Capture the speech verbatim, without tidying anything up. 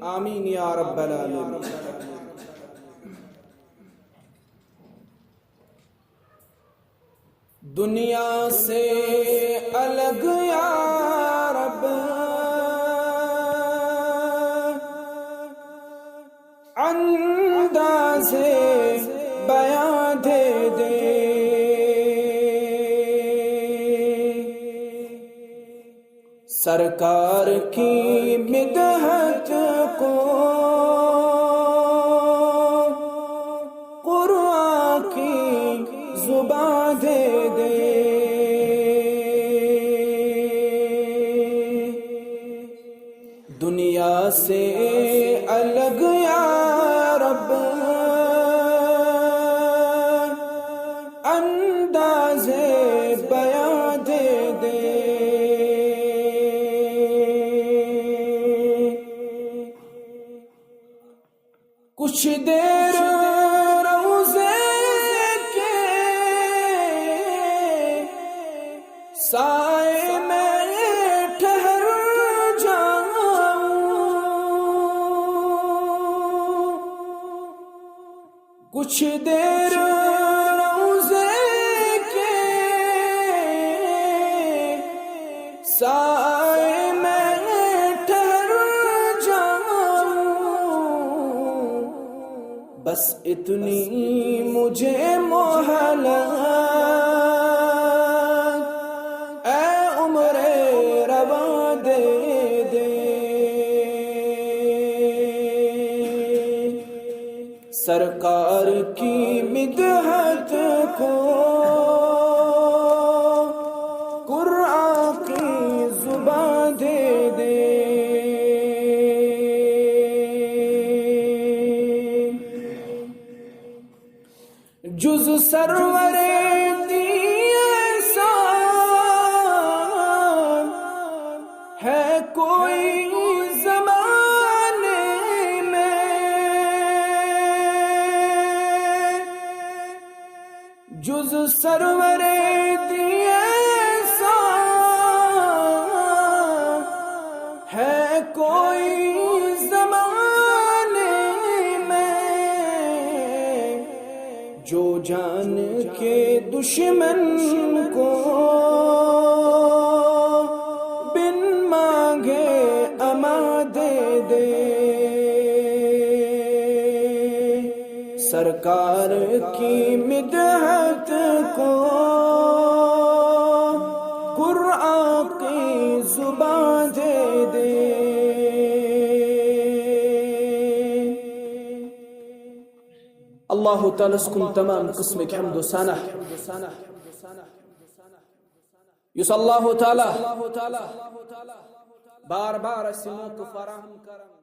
آمین یا رب العالمین۔ دنیا سے الگ یا رب، انداز بیاں دے دے۔ سرکار کی مدحت کو قرآن کی زباں دے دے۔ دنیا سے الگ یا رب، انداز بیاں دے دے۔ کچھ دیر روضے کے سائے میں ٹھہر جاؤں، کچھ دیر روضے کے سائے میں ٹھہر جاؤں، بس اتنی مجھے مہلت، اے عمر رواں دے دے۔ سرکار کی مدحت کو قرآن کی زباں دے دے۔ جز سرور دی احسان ہے کوئی زمانے میں، جز سرور دی احسان ہے کوئی زمانے میں، جو جان کے دشمن کو بن مانگے امان دے دے۔ سرکار کی مدحت کو قرآن کی زباں دے دے۔ اللہ تعالیٰ ہس کُن تمام قسمٕکۍ حمد و ثنا، یُس اللہ تعالیٰ بار بار اسہِ موقع فراہم کران۔